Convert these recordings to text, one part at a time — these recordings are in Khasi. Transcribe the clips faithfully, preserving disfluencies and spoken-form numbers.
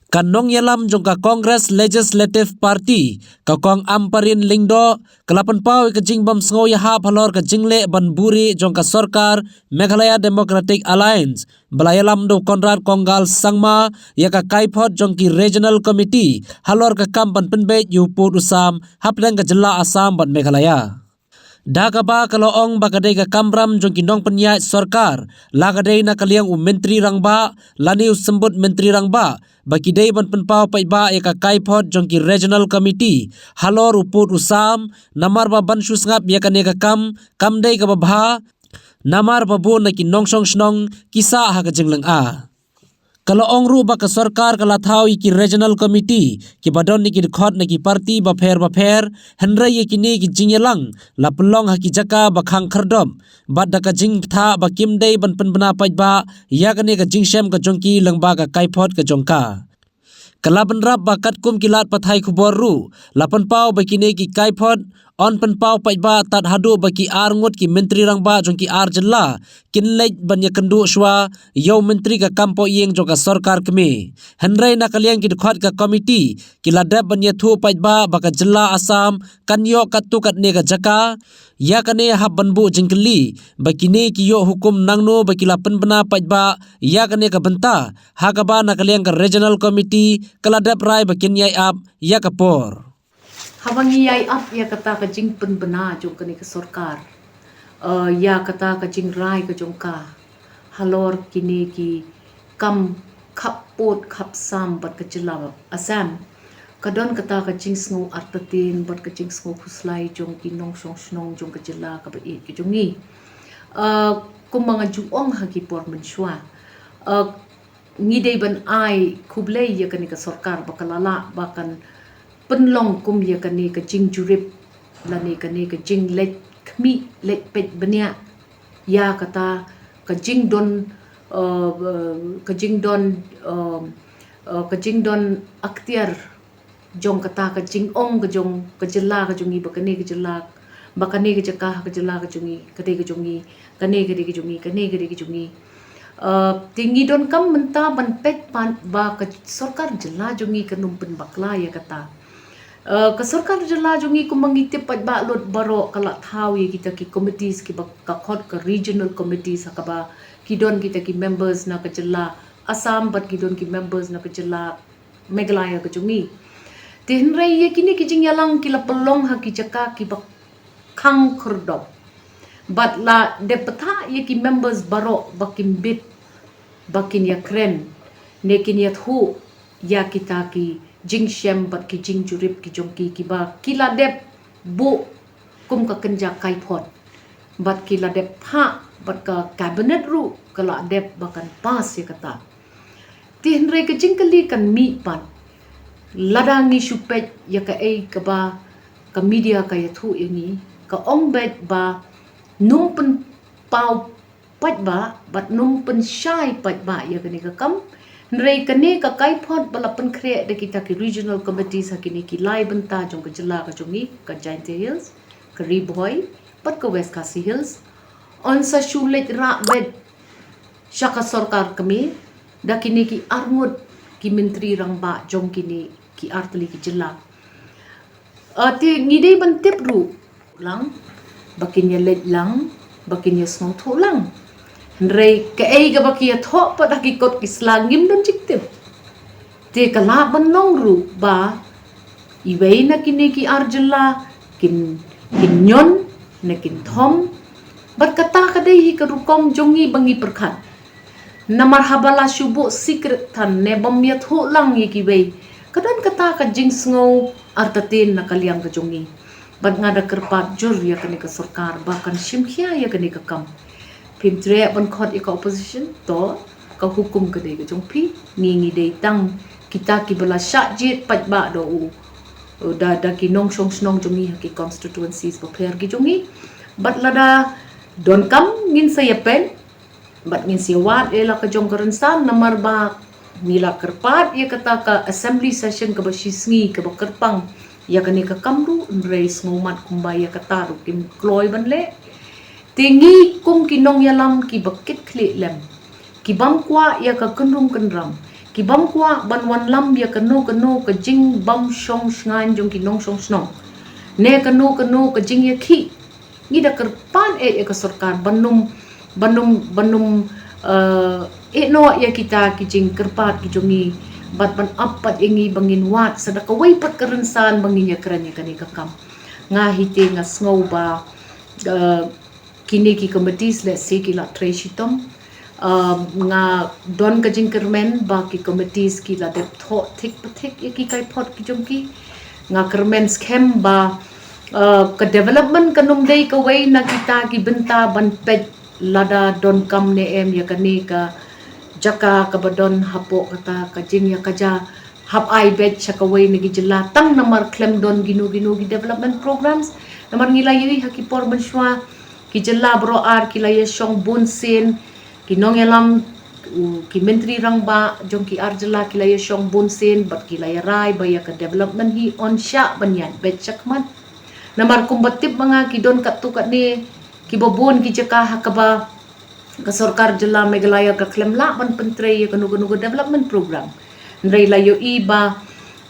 Ka nongïalam jong ka Congress Legislative Party, ka Kong Ampareen Lyngdoh, ka la pynpaw ïa ka jingbym sngew ïahap halor ka jingleh ban buhrieh jong ka sorkar Meghalaya Democratic Alliance, ba la ïalam da u Conrad Kongkal Sangma, ïa ka kaiphod jong ki Regional Committee halor ka kam ban pynbeit ïa u pud u sam hapdeng ka jylla Assam bad Meghalaya. Da kaba ka la ong ba ka dei ka kamram jong ki nongpynïaid sorkar, la ka dei na ka liang u Myntri Rangbah lane u Symbud Myntri Rangbah, ba ki dei ban pynpaw paidbah ïa ka kaiphod jong ki Regional Committee halor u pud u sam, namar ba ban shu sngap ïa kane ka kam kam dei kaba bha, namar ba bun na ki nongshong shnong ki sah ha ka jinglynga. Ka la ong ruh ba ka sorkar ka la thaw ïa ki Regional Committee kiba don ïa ki dkhot na ki party bapher bapher, hynrei ïa kine ki jingïalang la pynlong ha ki jaka ba khang khyrdop, bad da ka jingbthah ba kim dei ban pynbna paidbah ïa kane ka jingshem ka jong ki lyngba ka kaiphod ka jong ka. Ka la bynrap ba katkum ki lad pathai khubor ruh la pynpaw ba kine ki kaiphod yn pynpaw paidbah tad haduh ba ki arngut ki Myntri Rangbah jong ki ar jylla kin leit ban ïakynduh shuwa ïa u Myntri ka kam poh ïing jong ka sorkar kmie. Hynrei na ka liang ki dkhot ka committee ki la dep ban ïathuh paidbah ba ka jylla Assam kan ïoh katto katne ka jaka ïa kane, hap ban buh jingkylli ba kine ki ïoh hukum nangno ba ki la pynbna paidbah ïa kane ka bynta, ha kaba na ka liang ka Regional Committee ka la dep rai ba kin ïai ap ïa ka por. Haba ngi ïai ap ïa kata ka jingpynbna jong kane ka sorkar, eh, ïa kata ka jingrai ka jong ka halor kine ki kam khap pud khap sam bad ka jylla Assam, ka don kata ka jingsngew artatien bad ka jingsngew khuslai jong ki nongshong shnong jong ka jylla kaba ïeit ka jong ngi. Eh, kumba nga ju ong ha ki por mynshuwa, eh, ngi dei ban ai khublei ïa kane ka sorkar ba ka la lah ba kan pynlong kum ïa kane ka jingjurip lane kane ka jingleit khmih leit peit bniah ïa kata ka jingdon, eh, ka jingdon, eh, eh, ka jingdon akhtiar jong kata ka jingong ka jong ka jylla ka jong ngi ba kane ka jylla, ba kane ka jaka ka jylla ka jong ngi ka dei ka jong ngi, kane ka dei ka jong ngi, kane ka dei ka jong ngi. Eh, te ngi donkam mynta ban peit pat ba ka sorkar jylla jong ngi kan ym pynbakla ïa kata. Eh, ka sorkar jylla jong ngi kumba ngi tip paidbah lut baroh ka la thaw ïa kita ki committees kiba ka khot ka regional committees ha kaba ki don kita ki members na ka jylla Assam bad ki don ki members na ka jylla Meghalaya ka jong ngi. Te hynrei ïa kine ki jingïalang ki la pynlong ha ki jaka kiba khang khyrdop. Bad la dep bthah ïa ki members baroh ba kin bit, ba kin ïakren ne kin ïathuh ïa kita ki jingshem bad ki jingjurip ki jong ki kiba ki la dep buh kum ka kynja kaiphod. Bad ki la dep phah bad ka cabinet ruh ka la dep ba kan pass ïa kata. Te hynrei ka jingkylli kan mih pat, lada ngi shu peit ïa kaei kaba ka media ka ïathuh ïa ngi, ka ong beit ba nym pynpaw paidbah bad nym pynshai paidbah ïa kane ka kam. Hynrei kane ka kaiphod ba la pynkhreh da kita ki regional committees ha kine ki lai bynta jong ka jylla ka jong ngi, ka Jaintia Hills, ka Ri Bhoi bad ka West Khasi Hills, yn sa shu leit rah beit sha ka sorkar kmie da kine ki arngut ki Myntri Rangbah jong kine ki artylli ki jylla. Ah, te ngi dei ban tip ruh lang ba kin ïaleit lang, ba kin ïasngewthuh lang. Hynrei kaei kaba ki ïathoh pat ha ki kot ki sla ngim don jingtip. Te ka lah ban long ruh ba iwei na kine ki ar jylla kin, kin ñion ne kin thom. Bad kata ka dei hi ka rukom jong ngi ba ngi pyrkhat. Namar haba la shu buh secret than ne bym ïathuh lang ïa kiwei, ka don kata ka jingsngew artatien na ka liang ka jong ngi. Bad nga da kyrpad jur ïa kane ka sorkar ba kan shim khia ïa kane ka kam. Phim treh ban khot ïa ka opposition, to ka hukum ka dei ka jong phi. Ngi, ngi dei tang kita kiba la shah jied paidbah da u, da, da ki nongshong shnong jong ngi ha ki constituencies bapher ki jong ngi. Bad lada donkam ngin sa ïapeit bad ngin sa ïawad ïa la ka jong ka rynsan, namar ba ngi la kyrpad ïa kata ka assembly session kaba shisngi kaba kyrpang ïa kane ka kam ruh, hynrei sngewmat kumba ïa kata ruh kim kloi ban leh. Te ngi kum ki nongïalam kiba kit khlieh lem, ki bym kwah ïa ka kynrum kynram, Ki bym kwah ban wanlam ïa kano kano ka jingbym shong shngaiñ jong ki nongshong shnong, ne kano kano ka jingïakhih, ngi da kyrpad eh ïa ka sorkar ban ym, ban ym, ban ym, eh, ïehnoh ïa kita ki jingkyrpad ki jong ngi, bad ban ap pat ïa ngi ba ngin wad sa da kawei pat ka rynsan ba ngin ïakren ïa kane ka kam. Nga hi te nga sngew ba, eh, kine ki committees lehse ki la trei shitom. Um, nga don ka jingkyrmen ba ki committees ki la dep thoh thik pa thik ïa ki kaiphod ki jong ki. Nga kyrmen skhem ba, uh, ka development kan ym dei kawei na kita ki bynta ban peit lada donkam ne em ïa kane ka jaka kaba don hapoh kata ka jingïakajia hap ai beit sha kawei na ki jylla tang namar khlem don kino kino ki development programs. Namar ngi la ïohi ha ki por mynshuwa, ki jylla baroh ar ki la ïashong bun sien, ki nongïalam, u, ki myntri rangbah jong ki ar jylla ki la ïashong bun sien, bad ki la ïarai ba ïa ka development hi yn shah ban ïaid beit shakhmat. Namar kumba tip ma nga ki don katto katne kiba bun ki jaka ha kaba ka sorkar jylla Meghalaya ka khlem lah ban pyntrei ïa kano kano ka development program. Hynrei la ïohi ba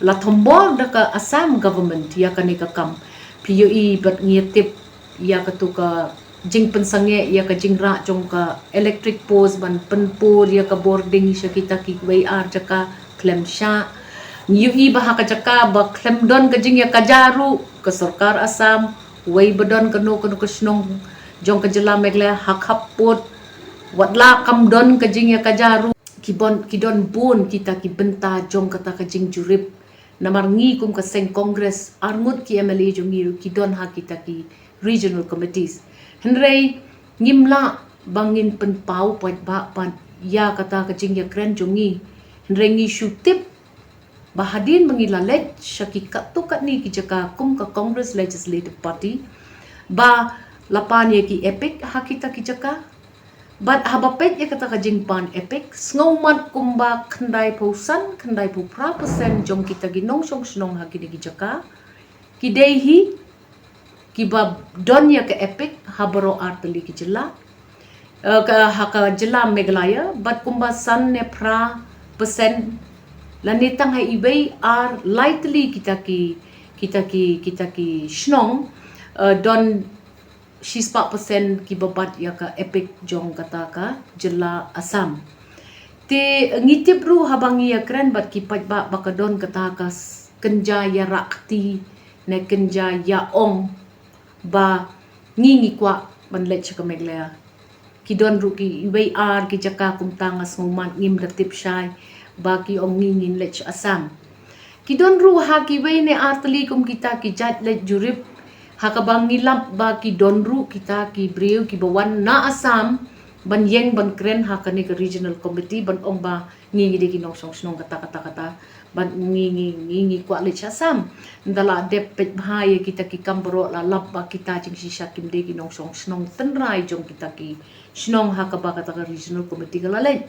la thombor da ka Assam government ïa kane ka kam. Phi ïohi bad ngi tip ïa kato ka jingpynsangeh ïa ka jingrah jong ka electric post ban pynpur ïa ka bording sha kita kiwei ar jaka khlem shah. Ngi ïohi ba ha ka jaka ba khlem don ka jingïakajia ruh ka sorkar Assam, wei ba don kano kano ka shnong jong ka jylla Meghalaya ha khap pud, wat la kam don ka jingïakajia ruh, ki bun, ki don bun kita ki bynta jong kata ka jingjurip. Namar ngi kum ka seng Congress, arngut ki M L A jong ngi ruh ki don ha kita ki regional committees. Hynrei ngim lah ba ngin pynpaw paidbah pat ïa kata ka jingïakren jong ngi. Hynrei ngi shu tip ba hadien ba ngi la leit sha ki katto katne ki jaka kum ka Congress Legislative Party, ba la pan ïa ki EPIC ha kita ki jaka. Bad haba peit ïa kata ka jingpan EPIC, sngewmat kumba khyndaiphew san, khyndaiphew phra percent jong kita ki nongshong shnong ha kine ki jaka ki dei hi kiba don ïa ka EPIC ha baroh ar tylli ki jylla, eh, ka, ha ka jylla Meghalaya, bad kumba san ne phra percent lane tang ha iwei ar lai tylli kita ki, kita ki, kita ki shnong, eh, don shispah percent kiba bat ïa ka EPIC jong kata ka jylla Assam. Te ngi tip ruh haba ngi ïakren bad ki paidbah ba ka don kata ka s-, kynja ïarap kti ne kynja ïa ong ba ngi ngi kwah ban leit sha ka Meghalaya. Ki don ruh ki iwei ar ki jaka kumta, nga sngewmat ngim da tip shai ba ki ong ngi ngin leit sha Assam. Ki don ruh ha kiwei ne ar tylli kum kita ki jait leit jurip, ha kaba ngi lap ba ki don ruh kita ki briew kiba wan na Assam ban ïeng ban kren ha kane ka regional committee ban ong ba ngi ngi dei ki nongshong shnong kata kata kata, ban ngi ngi ngi ngi kwah leit sha Assam. Nda la dep peit bha ïa kita ki kam baroh, la lap ba kita jingshisha kim dei ki nongshong shnong tynrai jong kita ki shnong ha kaba kata ka regional committee ka la leit.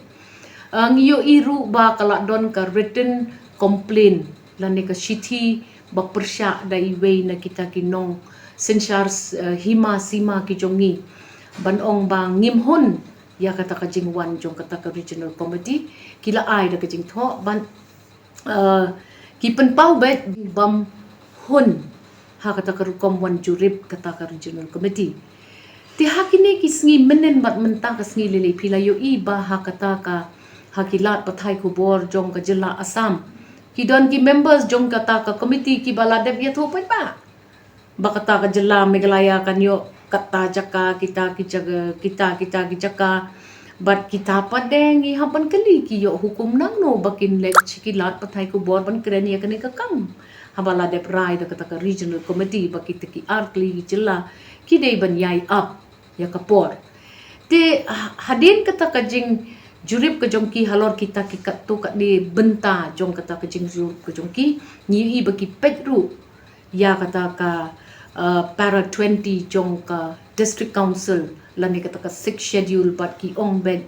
Ah, ngi ïohi ruh ba ka la don ka written complaint lane ka shithi ba pyrshah da iwei na kita ki nongsynshar, eh, hima sima ki jong ngi ban ong ba ngim hun ïa kata ka jingwan jong kata ka regional committee. Ki la ai da ka jingthoh ban, eh, ki pynpaw beit bym hun ha kata ka rukom wan jurip kata ka regional committee. Te ha kine ki sngi mynnin bad mynta ka sngi lei lei phi la ïohi ba ha kata ka, ha ki lad pathai khubor jong ka jylla Assam, ki don ki members jong kata ka committee kiba la dep ïathuh paidbah ba kata ka jylla Meghalaya kan ïoh kata jaka, kita ki jaka, kita, kita ki jaka. Bad kita pat de ngi hap ban kylli ki ïoh hukum nangno ba kin leit sha ki lad pathai khubor ban kren ïa kane ka kam, haba la dep rai da kata ka regional committee ba kita ki ar tylli ki jylla ki dei ban ïai ap ïa ka por. Te ha-, hadien kata ka jingjurip ka jong ki halor kita ki katto katne bynta jong kata ka jingjurip ka jong ki, ngi ïohi ba ki peit ruh ïa kata ka, uh, para twenty jong ka District Council lane kata ka Sixth Schedule, bad ki ong beit,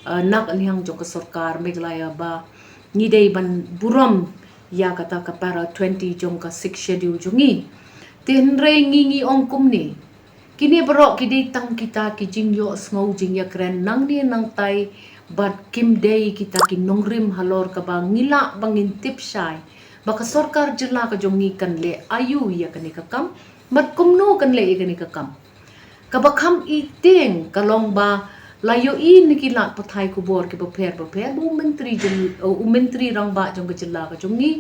uh, na ka liang jong ka sorkar Meghalaya ba ngi dei ban burom ïa kata ka para twenty jong ka Sixth Schedule jong ngi. Te hynrei ngi ngi ong kumne, kine baroh ki dei tang kita ki jingïohsngew jingïakren nangne nangtai Bad kim dei kita ki nongrim halor kaba ngi lah ba ngin tip shai ba ka sorkar jylla ka jong ngi kan leh aïu ïa kane ka kam, bad kumno kan leh ïa kane ka kam. Kaba kham i tieng ka long ba la ïohi na ki lad pathai khubor kiba pher ba pher ba u myntri jyl-, u myntri rangbah jong ka jylla ka jong ngi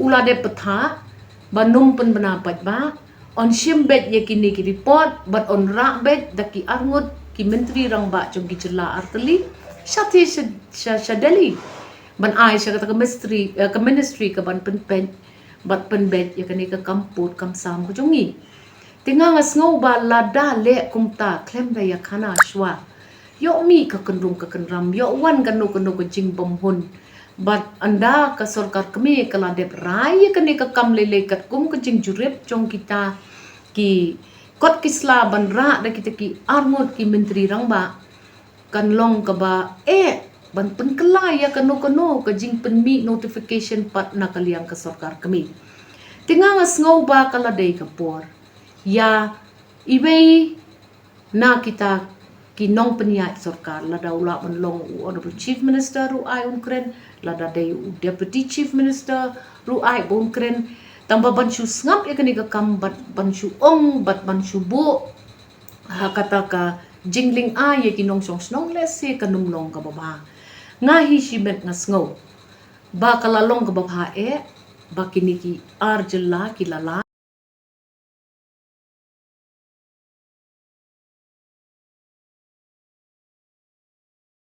u la dep pathai ba nym pynbna paidbah, un shim beit ïa kine ki report bad un rah beit da ki arngut ki myntri rangbah jong ki jylla artylli sha te sha, sha, sha Delhi, ban ai sha kata ka mystery, eh, ka ministry ka ban pynpeit bad pynbeit ïa kane ka kam pud kam sam ka jong ngi. Te nga nga sngew ba lada leh kumta khlem da ïa khana shuwa, ïoh mih ka kynrung ka kynram, ïoh wan kano kano ka jingbymhun. Bad ynda ka sorkar kmie ka la dep rai ïa kane ka kam lei lei katkum ka jingjurip jong kita ki kot ki sla ban rah da kita ki arngut ki myntri rangbah, kan long kaba eh ban pynkylla ïa kano kano ka jingpynmih notification pat na ka liang ka sorkar kmie. Te nga nga sngew ba ka la dei ka por ïa iwei na kita ki nongpynïaid sorkar, lada u lah ban long u Honorable Chief Minister ruh ai un kren, lada dei u Deputy Chief Minister ruh ai ba un kren, tang ba ban shu sngap ïa kane ka kam bad ban shu ong bad ban shu buh ha kata ka jingling ai ïa ki nongshong shnong lehse kan ym long kaba bha. Nga hi shimet nga sngew ba ka la long kaba bha eh ba kine ki ar jylla ki la la